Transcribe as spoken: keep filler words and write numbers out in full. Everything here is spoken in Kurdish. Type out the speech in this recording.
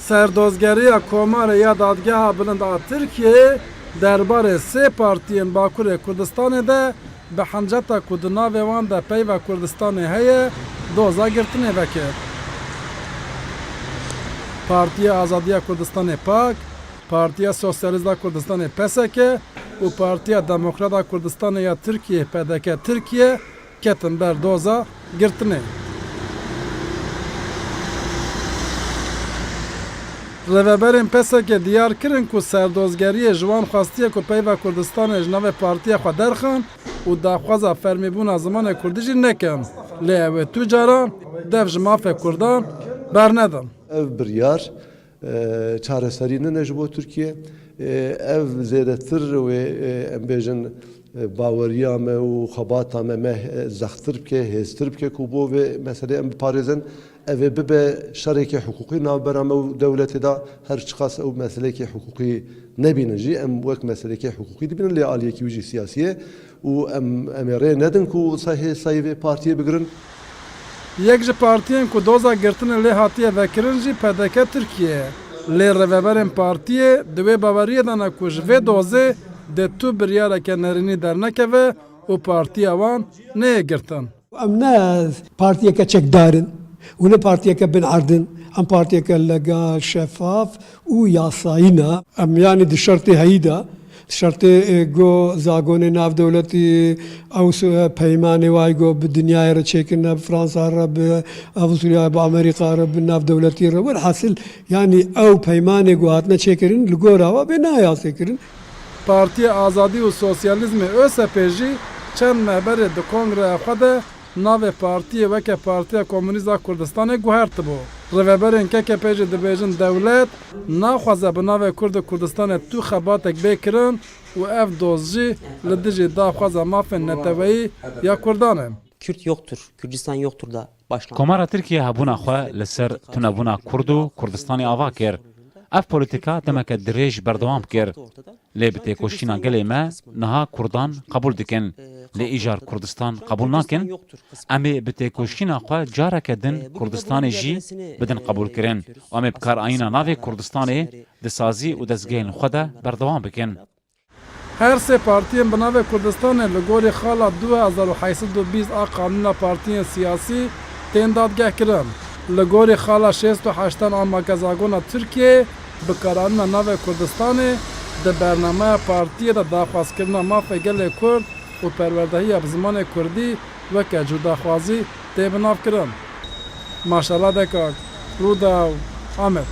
Serdozgeriya Komarê ya Dadgeha Bilind a Tirkiyeyê derbarê sê partiyên Bakurê Kurdistanê de bi hinceta ku di navê wan de peyva Kurdistanê heye, doza girtinê vekir. Partiya Azadiya Kurdistanê, pak, Partiya Sosyalîst a Kurdistanê, P S K, û Partiya Demokrat a Kurdistanê ya Tirkiyeyê, P D K Tirkiye, ketin ber doza girtinê. Rêveberên P S K diyar kirin ku serdozgeriyê ji wan xwestiye ku peyva Kurdistanê ji navê partiya xwe derxin û daxwaza fermîbûna zimanê kurdî jî nekin. Lê ew ê tu caran dev ji mafê kurdan bernedin. Ev biryar e, çareserî nine ji bo Tirkiye. E, ev zêdetir wê, e, em bêjin, e, baweriya me û xebata me, me, e, zextir bike, hêztir bike ku bo vê meselê em biparêzin. Ev ê bibe şerekê hiqûqî navbera me û dewletê de, her çiqas ew meselekê hiqûqî nebînin jî, em wek meselekê hiqûqî dibînin, lê aliyekî wî jî siyasî ye. Û em, em ê rê nedin ku sa-, hê sayî vê partiyê bigirin. Yek ji partiyên ku doza girtinê lê hatiye vekirin jî P D K Tirkiye ye. Lê rêveberên partiyê di wê baweriyê de ne ku ji vê dozê dê tu biryareke nerînî dernekeve û partiya wan neyê girtin. Em ne partiyeke çekdar in û ne partiyeke bin erd in. Em partiyeke legal, şefaf û yasayî ne. Em, yanî, di şertê heyî de, di şertê, e, go zagonê navdewletî, ew s-, e, peymanê wayî go bi dinyayê re çêkirine, bi Fransa re, bi Avustralya, bi Amerîka re, bi navdewletî re. Welhasil, yanî, ew peymanê go hatine çêkirin, li gora wa bê nayê asê kirin. Partiya Azadî û Sosyalîzmê, ÖSP, jî çend meh berê di kongreya xwe de navê partiyê weke Partiya Komûnîst a Kurdistanê guhertibû. Rêveberên K K P jî dibêjin dewlet naxwaze bi navê Kurd û Kurdistanê tu xebatek bê kirin û ev doz jî li dijî daxwaza mafên neteweyî ya Kurdan e. Kürt yoktur, Kürdistan yoktur da başlandı. Komara Tirkiye hebûna xwe li ser tunebûna Kurd û Kurdistanê ava kir. Ev polîtîka demeke dirêj berdewam kir. Lê bi têkoşîna gelê me niha Kurdan qebûl dikin. Lê îcar Kurdistan qebûl nakin. Em ê bi têkoşîna xwe careke din Kurdistanê jî bidin qebûlkirin. Û em ê bi karayîna navê Kurdistanê di sazî û dezgehên xwe de berdewam bikin. Her sê partiyên bi navê Kurdistanê li gorî xala du hezar û heyt sed û bîst a Qanûna Partiyên Siyasî tên dadgehkirin. Li gorî xala şêst û heştan a Makezagona Tirkiyeyê bi karayîna navê Kurdistanê di bernameya partiyê de daxwazkirina mafê gelê Kurd û perwerdehiya bi zimanê Kurdî weke cudaxwazî tê binavkirin. Maşala Dekak, Rûdaw, Amed.